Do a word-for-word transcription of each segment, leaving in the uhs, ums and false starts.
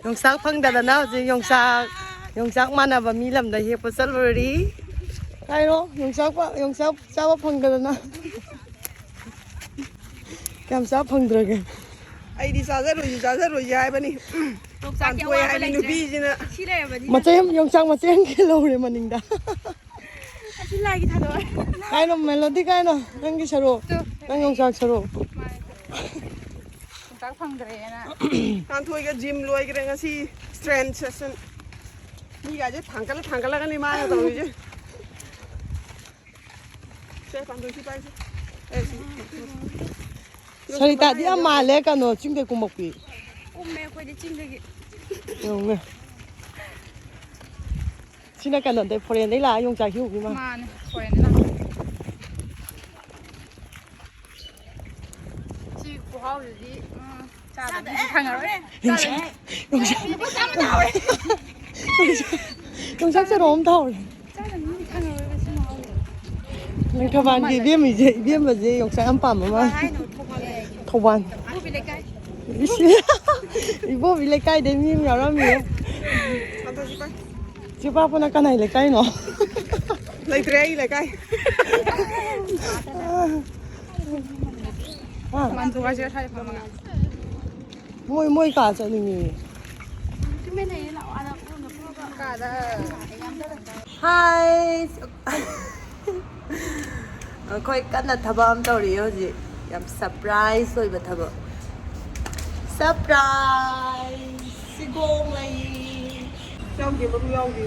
ꯌꯣꯡꯆꯥꯛ ꯐꯪꯗꯗꯅ ꯍꯧꯖꯤꯛ ꯌꯣꯡꯆꯥꯛ, ꯌꯣꯡꯆꯥꯛ ꯃꯥꯟꯅꯕ ꯃꯤ ꯂꯝꯗ ꯍꯦꯛꯄ ꯆꯠꯂꯨꯔꯤ꯫ ꯀꯥꯏꯔꯣ? ꯌꯣꯡꯆꯥꯛ ꯄ-, ꯌꯣꯡꯆꯥꯛ ꯆꯥꯕ ꯐꯪꯗꯗꯅ꯫ ꯀꯌꯥꯝ ꯆꯥ ꯐꯪꯗ꯭ꯔꯒꯦ? ꯑꯩꯗꯤ ꯆꯥꯖꯔꯣꯏꯁꯤ, ꯆꯥꯖꯔꯣꯏꯁꯤ ꯍꯥꯏꯕꯅꯤ꯫ ꯌꯣꯡꯆꯥꯛꯀꯤ ꯄꯥꯟꯊꯣꯛꯑꯦ ꯑꯋꯥꯕ ꯍꯥꯏꯕ ꯂꯩꯇ꯭ꯔꯦ꯫ ꯅꯨꯄꯤꯁꯤꯅ꯫ ꯁꯤ ꯂꯩꯔꯕꯅꯤꯅ꯫ ꯃꯆꯦ ꯑꯃ, ꯌꯣꯡꯆꯥꯛ ꯃꯆꯦ ꯑꯃ ꯂꯧꯔꯦ ꯃꯅꯤꯡꯗ꯫ ꯑꯁꯤ ꯂꯥꯏꯒꯤ ꯊꯥꯗꯣꯛꯑꯣ꯫ ꯀꯥꯏꯅꯣ ꯃꯦꯂꯣꯗꯤ, ꯀꯥꯏꯅꯣ? ꯅꯪꯒꯤ ꯁꯔꯨꯛ꯫ ꯇꯨ꯫ ꯅꯪ ꯌꯣꯡꯆꯥꯛ ꯁꯔꯨꯛ꯫ ꯃꯥꯅꯦ꯫ ꯌꯣꯡꯆꯥꯛ ꯐꯪꯗ꯭ꯔꯦꯅ꯫ ꯇꯥꯟꯊꯣꯏꯒ ꯖꯤꯝ ꯂꯣꯏꯈ꯭ꯔꯦ ꯉꯁꯤ꯫ Strain session. ꯃꯤꯒꯥꯁꯦ ꯊꯥꯡꯒꯠꯂ ꯊꯥꯡꯒꯠꯂꯒꯅꯤ ꯃꯥꯅ ꯇꯧꯔꯤꯁꯦ꯫ ꯁꯦ, ꯄꯥꯟꯊꯣꯏ ꯁꯤ ꯄꯥꯏꯁꯦ꯫ ꯑꯦ, ꯁꯤ꯫ ꯁꯔꯤꯇꯥꯗꯤ ꯌꯥꯝ ꯃꯥꯜꯂꯦ, ꯀꯩꯅꯣ, ꯆꯤꯡꯗꯩ ꯀꯨꯝꯃꯛꯄꯤ꯫ ꯀꯨꯝꯃꯦ ꯑꯩꯈꯣꯏꯗꯤ ꯆꯤꯡꯗꯒꯤ꯫ ꯌꯦꯡꯉꯨꯅꯦ꯫ ꯁꯤꯅ ꯀꯩꯅꯣꯗꯩ, ꯐꯣꯔꯦꯟꯗꯩ ꯂꯥꯛꯑ ꯌꯣꯡꯆꯥꯛ ꯍꯦꯛꯎꯕꯤ ꯃꯥ꯫ ꯃꯥꯅꯦ, ꯐꯣꯔꯦꯟꯗꯩ ꯂꯥꯛꯄ꯫ ꯁꯤ ꯈꯨꯍꯥꯎꯁꯤꯗꯤ, ꯎꯝ, ꯆꯥꯗꯕ ꯃꯤꯗꯤ ꯈꯪꯉꯔꯣꯏ꯫ ꯌꯣꯡꯆꯥꯛ, ꯌꯣꯡꯆꯥꯛ, ꯌꯣꯡꯆꯥꯛ ꯆꯔꯣ ꯑꯃ ꯇꯧꯍꯧꯔꯦ꯫ ꯆꯥꯗꯕ ꯃꯤꯗꯤ ꯈꯪꯉꯔꯣꯏꯕ ꯁꯤ ꯃꯍꯥꯎꯁꯦ꯫ ꯅꯪ ꯊꯧꯕꯥꯜꯒꯤ ꯏꯕꯦꯝꯃꯁꯦ, ꯏꯕꯦꯝꯃꯁꯦ ꯌꯣꯡꯆꯥꯛ ꯌꯥꯝ ꯄꯥꯝꯕ ꯃꯥꯜꯂꯦ꯫ ꯀꯃꯥꯏ ꯍꯥꯏꯅꯣ ꯊꯧꯕꯥꯜ ꯍꯥꯏꯁꯦ? ꯊꯧꯕꯥꯜ꯫ ꯏꯕꯣꯕꯤ ꯂꯩꯀꯥꯏ꯫ ꯏꯁ, ꯏꯕꯣꯕꯤ ꯂꯩꯀꯥꯏꯗꯩ ꯃꯤ ꯑꯃ ꯌꯥꯎꯔꯝꯃꯤꯌꯦ꯫ ꯁꯤ ꯄꯥꯛꯄꯅ ꯀꯅꯥꯏ ꯂꯩꯀꯥꯏꯅꯣ? ꯂꯩꯇ꯭ꯔꯦ ꯑꯩ ꯂꯩꯀꯥꯏ꯫ ꯍꯥ? ꯃꯟꯗꯨ ꯍꯥꯏꯁꯤꯔ ꯁ꯭ꯋꯥꯏꯗ ꯐꯝꯃꯒ꯫ ꯃꯣꯏ, ꯃꯣꯏ ꯀꯥ ꯆꯠꯅꯤꯡꯉꯦ꯫ ꯀꯥꯗ꯫ ꯍꯥꯏ꯫ ꯑꯩꯈꯣꯏ ꯀꯟꯅ ꯊꯕꯛ ꯑꯃ ꯇꯧꯔꯤꯌꯦ ꯍꯧꯖꯤꯛ꯫ ꯌꯥꯝ ꯁꯔꯄ꯭ꯔꯥꯏꯖ ꯑꯣꯏꯕ ꯊꯕꯛ꯫ ꯁꯔꯄ꯭ꯔꯥꯏꯖ! ꯁꯤꯒꯣꯝ ꯂꯩ꯫ ꯌꯥꯎꯗꯦ, ꯃꯔꯨ ꯌꯥꯎꯗꯦ꯫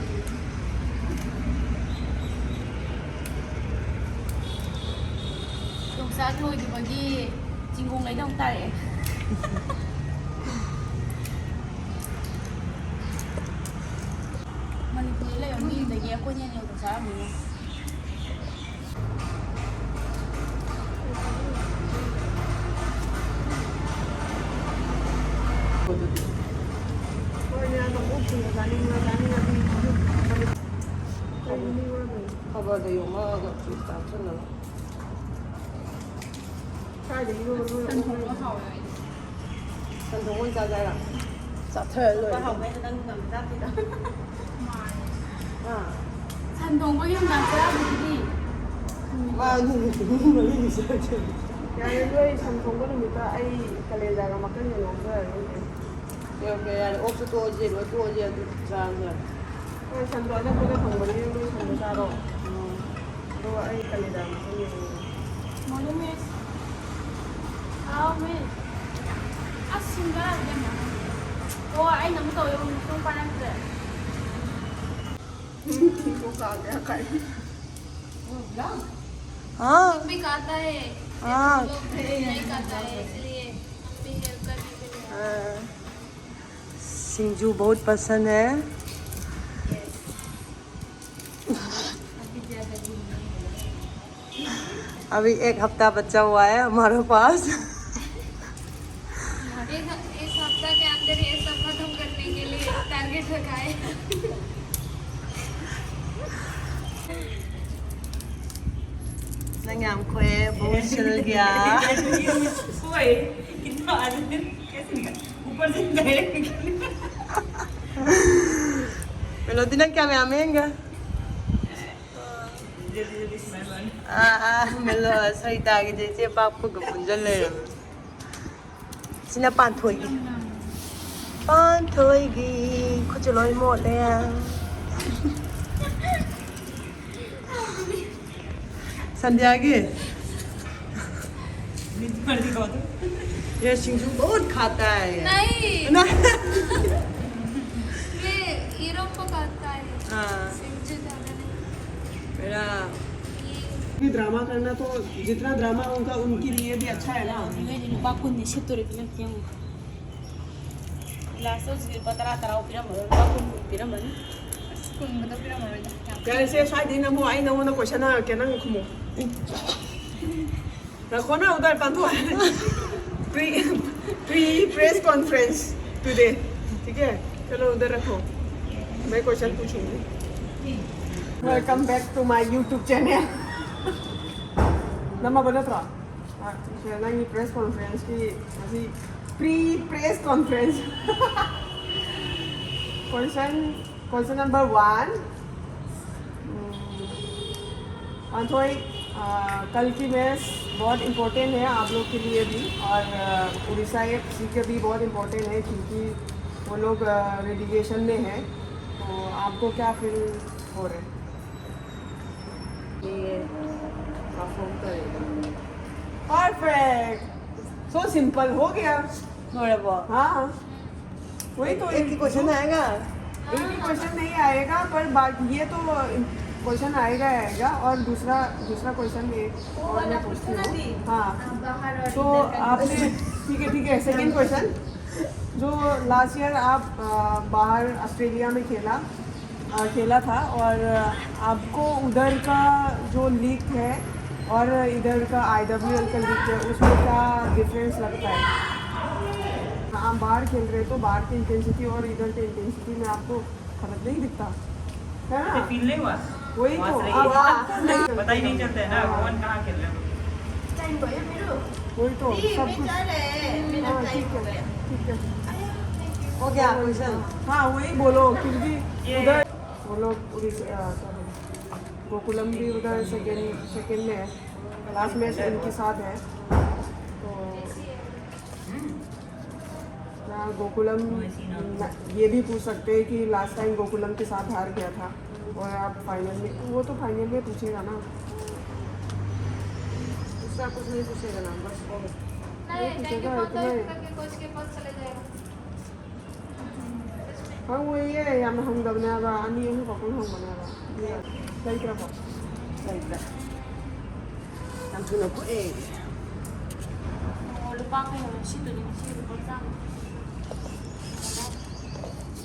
ꯌꯣꯡꯆꯥꯛ ꯂꯣꯏꯈꯤꯕꯒꯤ ꯆꯤꯡꯒꯣꯡ ꯂꯩꯗ ꯑꯃꯨꯛ ꯇꯥꯔꯛꯑꯦ꯫ ꯃꯅꯤꯄꯨꯔꯗ ꯂꯩꯕ ꯃꯤꯁꯤꯡꯗꯒꯤ ꯑꯩꯈꯣꯏꯅ ꯍꯦꯟꯅ ꯌꯣꯡꯆꯥꯛ ꯆꯥꯔꯝꯅꯤꯉꯣ꯫ ꯈꯕꯔꯗ ꯌꯣꯝꯃꯛꯑꯒ ꯆꯥꯛꯁꯟꯅꯕ꯫ ꯀꯥꯏꯗꯒꯤꯅꯣ ꯃꯔꯣꯏ ꯁꯟ ꯊꯣꯡꯕ ꯍꯥꯎꯋꯦ ꯑꯩꯗꯤ꯫ ꯁꯟ ꯊꯣꯡꯕ ꯑꯣꯏꯅ ꯆꯥꯖꯦ ꯍꯥꯏꯔꯣ? ꯆꯥꯊꯔ ꯂꯣꯏꯔꯦ꯫ ꯍꯥꯎꯕ ꯍꯦꯟꯅ ꯅꯪ ꯅꯨꯡꯗꯥꯡ ꯆꯥꯛ ꯊꯤꯗꯣ꯫ ꯑꯥ꯫ ꯁꯟ ꯊꯣꯡꯕꯒꯤ ꯅꯨꯡꯗꯥꯡ ꯆꯥꯔꯥꯕꯨꯗꯤ꯫ ꯃꯥ ꯅꯨꯃꯤꯠ ꯅꯤꯅꯤ ꯃꯔꯤꯅꯤ ꯆꯥꯗꯣꯏꯅꯤ꯫ ꯌꯥꯔꯦ, ꯅꯣꯏ ꯁꯟ ꯊꯣꯡꯕ ꯅꯨꯃꯤꯠꯇ ꯑꯩ ꯀꯂꯦꯖꯥꯒ ꯃꯀꯟꯒ ꯉꯧꯖꯔꯅꯤ꯫ ꯑꯣꯀꯦ, ꯑꯣꯀꯦ, ꯌꯥꯔꯦ꯫ ꯑꯣꯛꯁꯨ ꯇꯣꯛꯑꯁꯦ, ꯂꯣꯏ ꯇꯣꯛꯑꯁꯦ, ꯑꯗꯨ ꯆꯥꯔꯁꯦ꯫ ꯍꯣꯏ, ꯁꯟꯗꯣ ꯑꯅꯛꯄꯗ ꯐꯪꯕꯅꯤꯅ ꯅꯣꯏ ꯁꯟꯗꯣ ꯆꯥꯔꯣ꯫ ꯎꯝ꯫ ꯑꯗꯨꯒ ꯑꯩ ꯀꯂꯦꯖꯥ ꯃꯀꯟꯒ ꯉꯧꯔꯒꯦ꯫ ꯃꯣꯔꯅꯤꯡ ꯃꯤꯁ꯫ ꯍꯥꯎ, ꯃꯤꯁ꯫ ꯑꯁ, ꯁꯤꯡꯒꯥꯔꯥ ꯌꯥꯝ ꯌꯥꯝꯃꯦ꯫ ꯑꯣ, ꯑꯩꯅ ꯑꯃꯨꯛ ꯇꯧꯋꯦ, ꯑꯃꯨꯛ ꯁꯨꯝ ꯄꯥꯏꯔꯛꯇ꯭ꯔꯦ꯫ ꯎꯝ, ꯊꯤꯡꯗꯣꯛ ꯀꯥꯎꯗꯦ, ꯀꯔꯤ? हाँ। भी खाता है। हाँ। लोग नहीं खाता है, इसलिए हम भी हेल्प कर दीजिए। हाँ। सिंजू बहुत पसंद है। अभी एक हफ्ता बचा हुआ है हमारे पास। एक, एक हफ्ता के अंदर ये सब खत्म करने के लिए टारगेट रखा है। ꯅꯪ ꯌꯥꯝ ꯈꯣꯏꯑꯦ, ꯕꯣꯜ ꯁꯤꯜꯒ꯭ꯌꯥ꯫ कोई कितना आदमी कैसे निकल ऊपर से डायरेक्ट निकल। मेलोडी, ꯅꯪ ꯀꯌꯥꯝ ꯌꯥꯝꯃꯦ ꯌꯦꯡꯒꯦ? ꯑꯥ, ꯑꯥ, ꯃꯦꯂꯣ, ꯁꯔꯤꯇꯥꯒꯤꯗꯤ ꯏꯆꯦ ꯄꯥꯛꯄꯒ ꯄꯨꯟꯖꯜ ꯂꯩꯔꯝꯃꯦ꯫ ꯁꯤꯅ ꯄꯥꯟꯊꯣꯏꯒꯤ꯫ ꯄꯥꯟꯊꯣꯏꯒꯤ ꯈꯨꯠꯁꯨ ꯂꯣꯏ ꯃꯣꯠꯂꯦ꯫ ꯁꯟꯗ꯭ꯌꯥꯒꯤ꯫ ये सिंजू बहुत खाता है। नहीं। ना। ये हीरो को खाता है। हाँ। सिंजू ज्यादा नहीं। मेरा ये भी ड्रामा करना तो जितना ड्रामा उनका, उनके लिए भी अच्छा है ना। ꯅꯨꯄꯥ ꯀꯨꯟꯅꯤ ꯁꯤꯠꯇꯣꯔꯤꯕꯅ ꯌꯦꯡꯉꯨ꯫ ꯒ꯭ꯂꯥꯁꯇꯣ ꯍꯧꯖꯤꯛꯇꯤ ꯂꯨꯄꯥ ꯇꯔꯥ ꯇꯔꯥ ꯄꯤꯔꯝꯃꯔꯣꯏ, ꯂꯨꯄꯥ ꯀꯨꯟ ꯀꯨꯟ ꯄꯤꯔꯝꯃꯅꯤ꯫ ꯑꯁ, ꯀꯨꯟꯒꯗꯣ ꯄꯤꯔꯝꯃꯔꯣꯏꯗ꯫ ꯌꯥꯝ ꯌꯥꯔꯦꯁꯦ, ꯁ꯭ꯋꯥꯏꯗꯩ ꯅꯪꯕꯨ ꯑꯩ ꯅꯉꯣꯟꯗ ꯀꯣꯏꯁꯟ ꯍꯪꯉꯛꯀꯦ, ꯅꯪ ꯈꯨꯝꯃꯨ꯫ रखो ना उधर, पांथो। Pre, pre press conference today, ठीक है? चलो उधर रखो, मैं क्वेश्चन पूछूंगी। Welcome back to my YouTube channel. ꯅꯝꯃꯕ ꯅꯠꯇ꯭ꯔꯣ? ꯑ, ꯁꯤꯗ ꯅꯪꯒꯤ ꯄ꯭ꯔꯦꯁ ꯀꯣꯟꯐ꯭ꯔꯦꯟꯁꯀꯤ ꯉꯁꯤ pre press conference. Question question number one. आंथोई, आ, कल की मैच बहुत इम्पोर्टेंट है आप लोग के लिए भी, और आ, उड़ीसा एफसी के भी बहुत इम्पोर्टेंट है, क्योंकि वो लोग रेलिगेशन में है। तो आपको क्या फील हो रहा है? ये परफॉर्म करेगा। परफेक्ट, सो सिंपल हो गया। थोड़ा बहुत। हाँ, वही तो एक ही क्वेश्चन आएगा। एक ही क्वेश्चन नहीं आएगा, पर बात ये तो क्वेश्चन आएगा, आएगा। और दूसरा दूसरा क्वेश्चन ये और मैं पूछती हूँ। हाँ, तो आपने, ठीक है, ठीक है, सेकंड क्वेश्चन। जो लास्ट ईयर आप आ, बाहर ऑस्ट्रेलिया में खेला, आ, खेला था, और आ, आपको उधर का जो लीग है और इधर का आईडब्ल्यूएल का लीग है, उसमें क्या डिफरेंस लगता है? आप बाहर खेल रहे, तो बाहर की इंटेंसिटी और इधर की इंटेंसिटी में आपको फर्क नहीं दिखता, है ना? फील नहीं हुआ? वही वहाँ तो, से आप, रही। आपको नहीं पता ही नहीं चलता है ना, कौन कहाँ खेल रहा है। वही तो, सब कुछ। हाँ, ठीक है, ठीक है। हो गया क्वेश्चन। हाँ, वही बोलो, क्योंकि उधर वो लोग उड़ीसा, आ, क्या बोले, गोकुलम भी उधर सेकेंड सेकेंड में है, लास्ट मैच इनके साथ है। तो ना गोकुलम, ना, ये भी पूछ सकते हैं कि लास्ट टाइम गोकुलम के साथ हार गया था, और आप फाइनल में, वो तो फाइनल में पूछेगा ना। दूसरा कुछ नहीं पूछेगा ना, बस वो। नहीं, नहीं ट्वेंटी पूछेगा, फोर इतना तारीख ही। तक के कोच के पास चले जाएगा। हाँ, वो ये है, हम हम दबने वाला, अन्य हम पकड़ हम बने वाला। ये, सही तरह पकड़। ꯂꯩꯕ꯭ꯔꯥ? ꯌꯥꯝ ꯊꯨꯅ ꯄꯣꯛꯑꯦ꯫ ꯂꯨꯄꯥ ꯀꯩꯅꯣ ꯁꯤꯠꯇꯨꯅꯤ ꯉꯁꯤ ꯂꯨꯄꯥ ꯆꯥꯝꯃ꯫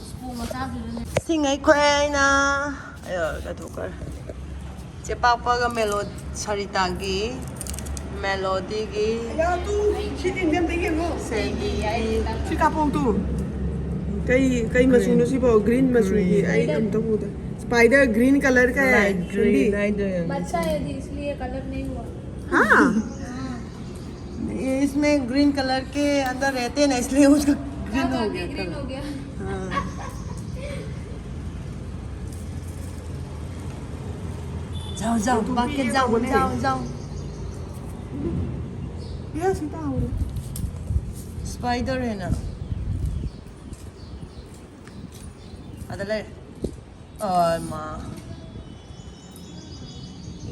ꯁ꯭ꯀꯨꯜ ꯃꯆꯥꯗꯨꯗꯅꯦ꯫ ꯁꯤꯡꯉꯩ ꯈꯣꯏꯅ ꯑꯌꯣ, ꯀꯥꯏꯊꯣꯛꯈ꯭ꯔꯦ꯫ ꯆꯦꯄꯥꯛꯄꯒ ꯃꯦꯂꯣ ꯁꯔꯤꯇꯥꯒꯤ ꯃꯦꯂꯣꯗꯤꯒꯤ ꯌꯥ, ꯇꯨ, ꯁꯤ ꯇꯤꯡꯗꯤ ꯑꯝꯇ ꯌꯦꯡꯉꯣ꯫ ꯁꯦꯟꯗꯤ ꯁꯤ ꯀꯥꯞꯄꯣꯛꯇꯨ꯫ ꯀꯩ ꯀꯩ ꯃꯆꯨꯅꯣ ꯁꯤꯕꯣ? ꯒ꯭ꯔꯤꯟ ꯃꯆꯨꯒꯤ꯫ ꯑꯩ ꯑꯝꯇ ꯎꯗꯦ꯫ ꯁ꯭ꯄꯥꯏꯗꯔ ꯒ꯭ꯔꯤꯟ ꯀꯂꯔ ꯀ ꯍꯦ, ꯂꯥꯏꯠ ꯁꯦꯟꯗꯤ꯫ ꯒ꯭ꯔꯤꯟ ꯍꯥꯏꯗꯣ꯫ बच्चा है जी, इसलिए कलर नहीं हुआ। हाँ। इसमें ग्रीन कलर के अंदर रहते हैं ना, इसलिए उसका ग्रीन हो अभी गया ग्रीन था। हो गया। हाँ। ꯖꯥꯎ, ꯖꯥꯎ, ꯌꯦꯡꯊꯣꯛꯄꯤꯒꯦ ꯕꯥꯛꯀꯦꯠ ꯖꯥꯎ, ꯇꯧꯕꯅꯦ꯫ ꯖꯥꯎ, ꯖꯥꯎ꯫ ꯏꯌꯥ, ꯁꯤ ꯇꯥꯍꯧꯔꯦ꯫ Spider ꯍꯦꯟꯅ꯫ ꯑꯗ ꯂꯩꯔꯦ꯫ ꯑ, ꯃꯥ꯫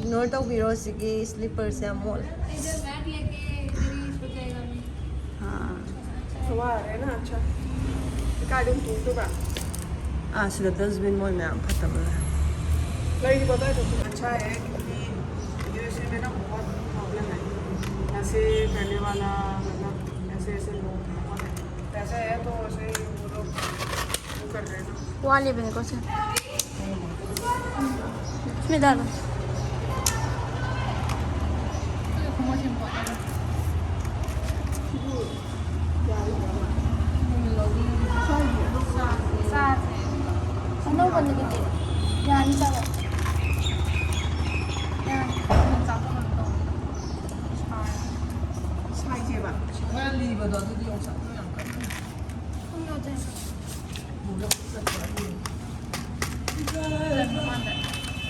Ignore ꯇꯧꯕꯤꯔꯣ, ꯁꯤꯒꯤ slipperꯁꯦ ꯌꯥꯝ ꯃꯣꯠꯂꯦ꯫ हाँ। ꯋꯥꯔꯦꯅ, ꯑꯠꯁꯥ꯫ ꯀꯥꯏꯗ ꯍꯨꯟꯇꯣꯛꯇꯣꯏꯕ? ꯑꯥ, ꯁꯤꯗ dustbin ꯃꯣꯏ ꯃꯌꯥꯝ ꯐꯠꯇꯕ ꯂꯩ꯫ ꯂꯩꯔꯤꯕ ꯑꯗꯥꯏꯗꯁꯨ꯫ अच्छा है, क्योंकि यूएसए में ना बहुत प्रॉब्लम है। ऐसे करने वाला, मतलब, ऐसे, ऐसे लोग बहुत हैं। पैसा है तो ऐसे ही वो लोग वो कर रहे हैं ना। ꯋꯥꯠꯂꯤꯕꯅꯤꯀꯣ ꯁꯦ꯫ ꯁꯨꯃꯤꯗꯥꯗꯣ꯫ ꯑꯅꯧꯕꯅꯤ ꯑꯗꯨꯗꯤ꯫ ꯌꯥꯅꯤ ꯆꯥꯕ꯫ ꯌꯥꯅꯤ꯫ ꯁꯥꯏꯖꯦꯕ꯫ ꯈꯔ ꯂꯤꯕꯗꯣ ꯑꯗꯨꯗꯤ ꯌꯣꯡꯆꯥꯛꯇꯣ ꯌꯥꯝ ꯀꯟꯅ ꯈꯪꯗꯦ꯫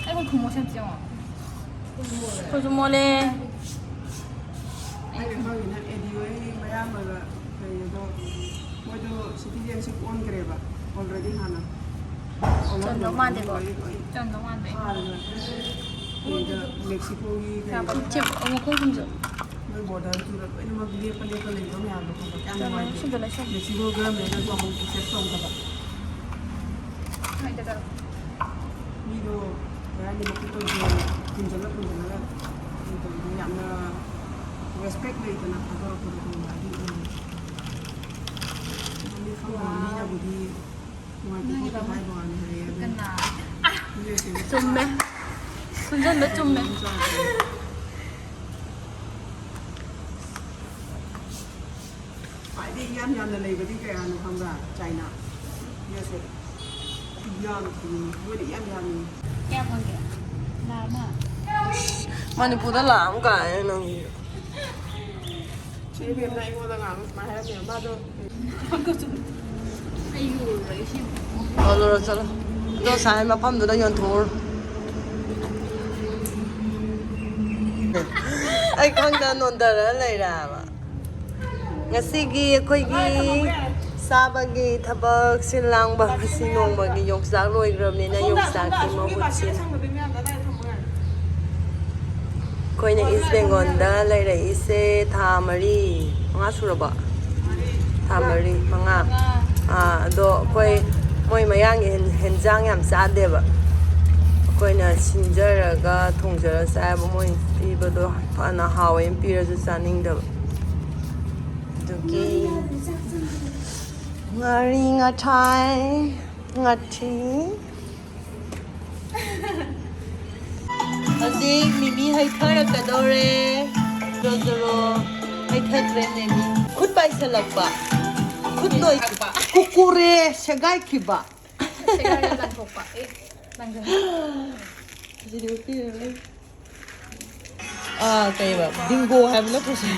ꯑꯩꯈꯣꯏ ꯈꯨꯃꯣꯠ ꯁꯦꯝꯁꯦ ꯌꯦꯡꯉꯣ꯫ ꯑꯩꯈꯣꯏꯁꯨ ꯃꯣꯠꯂꯦ꯫ ꯑꯩꯅ ꯈꯪꯉꯤꯅ ꯑꯦꯗꯤ ꯍꯣꯏ ꯃꯌꯥꯝꯕꯒ ꯂꯩ ꯑꯗꯣ ꯃꯣꯏꯗꯣ citizenship ꯑꯣꯟꯈ꯭ꯔꯦꯕ already ꯍꯥꯟꯅ꯫ ꯆꯟꯗꯧ ꯃꯥꯟꯗꯦꯀꯣ꯫ ꯂꯣꯏ, ꯂꯣꯏ ꯆꯟꯗꯧ ꯃꯥꯟꯗꯦ꯫ ꯍꯥꯟꯅ ꯃꯣꯏꯗ ꯃꯦꯛꯁꯤꯀꯣꯒꯤ ꯀꯩ ꯌꯥꯝ ꯄꯛꯆꯩ꯫ ꯑꯃꯨꯛ ꯈꯣꯡ ꯈꯨꯝꯖꯤꯜꯂꯨ꯫ ꯃꯣꯏ borderꯗꯨꯗ ꯂꯣꯏꯅꯃꯛ ꯂꯦꯞꯄ ꯂꯦꯞꯄ ꯂꯩꯕ ꯃꯌꯥꯝꯗꯣ ꯈꯪꯕ꯭ꯔꯥ? ꯀꯌꯥꯝ ꯆꯟꯗꯧ ꯅꯨꯡꯉꯥꯏꯇꯦ꯫ ꯁꯤꯗ ꯂꯩꯁꯟ꯫ ꯃꯦꯛꯁꯤꯀꯣ governmentꯅꯁꯨ ꯑꯃꯨꯛ accept ꯇꯧꯗꯕ꯫ ꯃꯤꯗꯣ ꯀꯩ ꯍꯥꯏꯅꯤ, ꯃꯈꯨꯠꯇꯣ ꯖꯦꯜ ꯄꯨꯟꯁꯤꯜꯂ ꯄꯨꯟꯁꯤꯜꯂꯒ ꯀꯩꯅꯣ ꯇꯧꯕꯗꯣ ꯌꯥꯝꯅ respect ꯂꯩꯇꯅ ꯊꯥꯗꯣꯔꯛꯄꯗꯣ ꯈꯪꯕ꯭ꯔꯥ? ꯑꯗꯨ ꯑꯣꯏꯅ ꯃꯤ ꯈꯪꯗꯕ ꯃꯤꯅꯕꯨꯗꯤ ꯅꯨꯡꯉꯥꯏꯇꯦ ꯈꯣꯠꯇꯦ ꯍꯥꯏꯕ ꯋꯥꯅꯤ ꯍꯥꯏꯌꯦ ꯑꯗꯨ ꯀꯅꯥ? ꯃꯤꯑꯣꯏꯁꯤꯡ ꯆꯨꯝꯃꯦ꯫ ꯈꯨꯟꯖꯟꯕ ꯆꯨꯝꯃꯦ꯫ ꯈ꯭ꯋꯥꯏꯗꯒꯤ ꯏꯌꯥꯝ ꯌꯥꯝꯅ ꯂꯩꯕꯗꯤ ꯀꯌꯥꯅꯣ ꯈꯪꯕ꯭ꯔꯥ? ꯆꯥꯏꯅꯥ꯫ ꯌꯦꯁ꯫ ꯌꯥꯝ ꯃꯣꯏꯅ ꯏꯌꯥꯝ ꯌꯥꯝꯃꯤ꯫ ꯀꯌꯥ ꯐꯪꯒꯦ? ꯂꯥꯛ ꯑꯃ꯫ ꯃꯅꯤꯄꯨꯔꯗ ꯂꯥꯛ ꯑꯃ ꯀꯥꯏꯅ ꯅꯪꯒꯤ꯫ ꯆꯦ ꯏꯕꯦꯝꯅ ꯑꯩꯉꯣꯟꯗ ꯉꯥꯡꯉ ꯁꯨꯃꯥꯏꯅ ꯍꯥꯏꯔꯝꯃꯦ꯫ ꯃꯥꯗꯣ ꯑꯩ ꯌꯣꯜꯂꯨꯔꯒꯦ ꯁꯤ꯫ ꯌꯣꯜꯂꯨꯔꯣ ꯆꯠꯂꯣ꯫ ꯑꯗꯣ ꯉꯁꯥꯏ ꯃꯐꯝꯗꯨꯗ ꯌꯣꯟꯊꯣꯛꯎꯔꯣ꯫ ꯑꯩ ꯈꯪꯗ ꯅꯣꯟꯊꯔ ꯂꯩꯔꯦꯕ꯫ ꯉꯁꯤꯒꯤ ꯑꯩꯈꯣꯏꯒꯤ ꯆꯥꯕꯒꯤ ꯊꯕꯛ, ꯁꯤꯜ ꯂꯥꯡꯕ, ꯉꯁꯤ ꯅꯣꯡꯃꯒꯤ ꯌꯣꯡꯆꯥꯛ ꯂꯣꯏꯈ꯭ꯔꯕꯅꯤꯅ ꯌꯣꯡꯆꯥꯛꯀꯤ ꯃꯍꯨꯠ ꯁꯤꯜ꯫ ꯑꯩꯈꯣꯏꯅ ꯏꯁ ꯕꯦꯡꯒꯣꯜꯗ ꯂꯩꯔꯛꯏꯁꯦ ꯊꯥ ꯃꯔꯤ, ꯃꯉꯥ ꯁꯨꯔꯕꯣ? ꯊꯥ ꯃꯔꯤ, ꯃꯉꯥ꯫ ꯑꯥ, ꯑꯗꯣ ꯑꯩꯈꯣꯏ, ꯃꯣꯏ ꯃꯌꯥꯡꯒꯤ ꯍꯦꯟ-, ꯍꯦꯟꯖꯥꯡ ꯌꯥꯝ ꯆꯥꯗꯦꯕ꯫ ꯑꯩꯈꯣꯏꯅ ꯁꯤꯟꯖꯔꯒ ꯊꯣꯡꯖꯔ ꯆꯥꯏꯕ, ꯃꯣꯏ ꯄꯤꯕꯗꯣ ꯐꯅ ꯍꯥꯎꯋꯦꯅ ꯄꯤꯔꯁꯨ ꯆꯥꯅꯤꯡꯗꯕ꯫ ꯑꯗꯨꯒꯤ ꯉꯥꯔꯤ, ꯉꯥꯊꯥꯏ, ꯉꯥꯊꯤ꯫ ꯍꯧꯖꯤꯛ ꯃꯤꯃꯤ ꯍꯩꯊꯔꯛꯀꯗꯧꯔꯦ꯫ ꯖꯣꯔꯣ ꯖꯣꯔꯣ ꯍꯩꯊꯈ꯭ꯔꯦ ꯃꯤꯃꯤ꯫ ꯈꯨꯠ ꯄꯥꯏꯁꯜꯂꯛꯄ꯫ ꯈꯨꯠ ꯅꯣꯏ-, ꯀꯨꯀꯨꯔꯦ ꯁꯦꯒꯥꯏꯈꯤꯕ꯫ ꯁꯦꯒꯥꯏꯔꯦ ꯂꯪꯊꯣꯛꯄ꯫ ꯑꯦ, ꯂꯪꯖꯟ-꯫ ꯑꯁꯤꯗꯤ ꯎꯠꯄꯤꯔꯔꯣꯏ꯫ ꯑꯥ, ꯀꯩꯕ? ꯕꯤꯡꯒꯣ ꯍꯥꯏꯕ ꯅꯠꯇ꯭ꯔꯣ ꯁꯦ?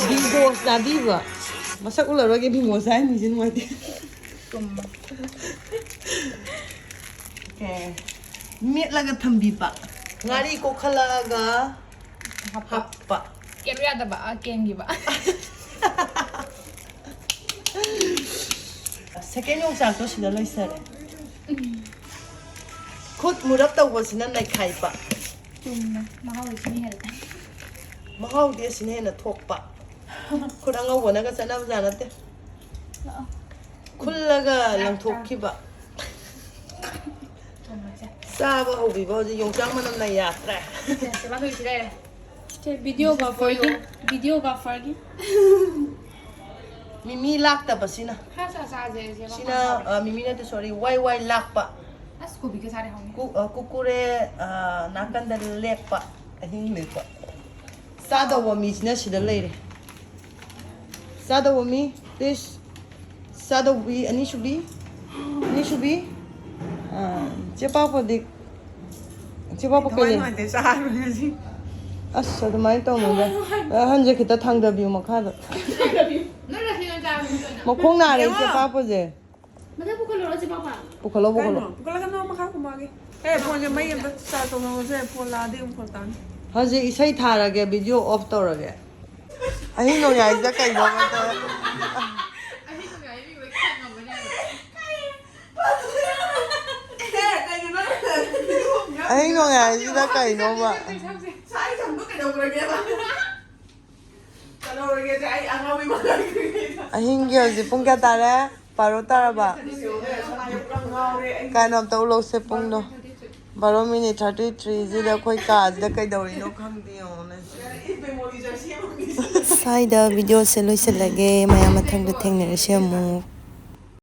ꯕꯤꯡꯒꯣ ꯆꯥꯕꯤꯕ꯫ ꯃꯁꯛ ꯎꯠꯂꯔꯣꯏꯒꯦ, ꯕꯤꯡꯒꯣ ꯆꯥꯏ ꯃꯤꯁꯦ ꯅꯨꯡꯉꯥꯏꯇꯦ꯫ ꯆꯨꯝꯃꯦ꯫ ꯑꯣꯀꯦ꯫ ꯃꯦꯠꯂꯒ ꯊꯝꯕꯤꯕ꯫ ꯉꯥꯔꯤ ꯀꯣꯛꯈꯠꯂꯛꯑꯒ ꯍꯥꯞꯄ꯫ ꯍꯥꯞꯄ꯫ ꯀꯦꯟꯕ ꯌꯥꯗꯕ, ꯑꯥ, ꯀꯦꯟꯈꯤꯕ꯫ ꯁꯦꯀꯦꯟ ꯌꯣꯡꯆꯥꯛꯇꯣ ꯁꯤꯗ ꯂꯣꯏꯁꯔꯦ꯫ ꯈꯨꯠ ꯃꯨꯔꯞ ꯇꯧꯕꯁꯤꯅ ꯅꯩꯈꯥꯏꯕ꯫ ꯆꯨꯝꯃꯦ, ꯃꯍꯥꯎꯗꯤ ꯁꯤꯅ ꯍꯦꯜꯂꯦ꯫ ꯃꯍꯥꯎꯗꯤ ꯑꯁꯤꯅ ꯍꯦꯟꯅ ꯊꯣꯛꯄ꯫ ꯈꯨꯠ ꯑꯉꯧꯕꯅꯒ ꯆꯠꯅꯕꯖꯥꯠ ꯅꯠꯇꯦ꯫ ꯂꯥꯛꯑꯣ꯫ ꯈꯨꯜꯂꯒ ꯂꯪꯊꯣꯛꯈꯤꯕ꯫ ꯆꯥꯕ ꯍꯧꯕꯤꯕ ꯍꯧꯖꯤꯛ ꯌꯣꯡꯆꯥꯛ ꯃꯅꯝꯅ ꯌꯥꯗ꯭ꯔꯦ꯫ ꯁꯦ, ꯁꯦ, ꯃꯥ ꯍꯧꯖꯤꯛ ꯂꯩꯔꯦ꯫ ꯁꯦ, videographerꯒꯤ, videographerꯒꯤ꯫ ꯃꯤꯃꯤ ꯂꯥꯛꯇꯕꯁꯤꯅ꯫ ꯈꯔ ꯆꯥ-, ꯆꯥꯁꯦ, ꯁꯦ, ꯃꯥ ꯁꯤꯅ, ꯍꯥꯎꯔꯦ꯫ ꯑ, ꯃꯤꯃꯤ ꯅꯠꯇꯦ, sorry, ꯋꯥꯏ ꯋꯥꯏ ꯂꯥꯛꯄ꯫ ꯑꯁ, ꯀꯣꯕꯤꯒ ꯆꯥꯔꯦ, ꯍꯥꯎꯅꯤ꯫ ꯀꯨ-, ꯑ, ꯀꯨꯀꯨꯔꯦ, ꯑ, ꯅꯥꯀꯟꯗ ꯂꯦꯞꯄ, ꯑꯍꯤꯡ ꯂꯦꯞꯄ꯫ ꯆꯥꯗꯧꯕ ꯃꯤꯁꯤꯅ ꯁꯤꯗ ꯂꯩꯔꯦ꯫ ꯆꯥꯗꯧꯕ ꯃꯤ, please꯫ ꯆꯥꯗꯧꯕꯤ ꯑꯅꯤꯁꯨꯕꯤ, ꯑꯅꯤꯁꯨꯕꯤ, ꯑꯥ, ꯆꯦ ꯄꯥꯛꯄꯗꯤ, ꯆꯦ ꯄꯥꯛꯄ ꯀꯩ ꯊꯋꯥꯏ ꯂꯩ? ꯅꯨꯡꯉꯥꯏꯇꯦ, ꯆꯥꯔꯣꯏ ꯉꯁꯤ꯫ ꯑꯁ, ꯑꯗꯨꯃꯥꯏꯅ ꯇꯧꯅꯨꯗ꯫ ꯑꯍꯟꯁꯦ ꯈꯤꯇ ꯊꯥꯡꯗꯕꯤꯌꯨ ꯃꯈꯥꯗ꯫ ꯅꯣꯏ ꯂꯣꯏꯁꯤꯜꯂ ꯆꯥꯔꯣ, ꯅꯣꯏ ꯂꯣꯏꯅ꯫ ꯃꯈꯣꯡ ꯅꯥꯔꯦ, ꯏꯆꯦ ꯌꯦꯡꯉꯣ꯫ ꯄꯥꯛꯄꯁꯦ꯫ ꯃꯊꯛ ꯄꯨꯈꯠꯂꯨꯔꯣ, ꯆꯦ ꯄꯥꯛꯄ? ꯄꯨꯈꯠꯂꯣ, ꯄꯨꯈꯠꯂꯣ꯫ ꯀꯩꯅꯣ? ꯄꯨꯈꯠꯂꯒꯅꯣ, ꯃꯈꯥ ꯀꯨꯝꯃꯛꯑꯒꯦ꯫ ꯑꯦ, ꯐꯣꯟꯁꯦ ꯃꯩ ꯑꯝꯇ ꯆꯥꯔꯖ ꯇꯧꯅꯧꯁꯦ, ꯐꯣꯟ ꯂꯥꯛꯑꯗꯤ ꯑꯃꯨꯛ ꯐꯔꯛ ꯇꯥꯅꯤ꯫ ꯍꯧꯖꯤꯛ ꯏꯁꯩ ꯊꯥꯔꯒꯦ, ꯚꯤꯗꯤꯑꯣ ꯑꯣꯐ ꯇꯧꯔꯒꯦ꯫ ꯑꯍꯤꯡ ꯅꯣꯡꯌꯥꯏꯁꯤꯗ ꯀꯩꯅꯣ? ꯑꯍꯤꯡ ꯅꯣꯡꯌꯥꯏꯁꯤꯗ ꯀꯩꯅꯣꯕ? ꯑꯍꯤꯡꯒꯤ ꯍꯧꯖꯤꯛ ꯄꯨꯡ ꯀꯌꯥ ꯇꯥꯔꯦ? ꯕꯥꯔꯣ ꯇꯥꯔꯕ? ꯀꯥꯏꯅꯣ ꯑꯝꯇ ꯎꯠꯂꯧꯁꯦ ꯄꯨꯡꯗꯣ꯫ ꯕꯥꯔꯣ ꯃꯤꯅꯤꯠ ꯊꯥꯔꯇꯤ ꯊ꯭ꯔꯤꯁꯤꯗ ꯑꯩꯈꯣꯏ ꯀꯥꯁꯤꯗ ꯀꯩꯗꯧꯔꯤꯅꯣ ꯈꯪꯗꯦ, ꯌꯦꯡꯉꯣꯅꯦ꯫ ꯁ꯭ꯋꯥꯏꯗ ꯚꯤꯗꯤꯑꯣꯁꯦ ꯂꯣꯏꯁꯤꯜꯂꯒꯦ꯫ ꯃꯌꯥꯝ ꯃꯊꯪꯗ ꯊꯦꯡꯅꯔꯁꯤ ꯑꯃꯨꯛ꯫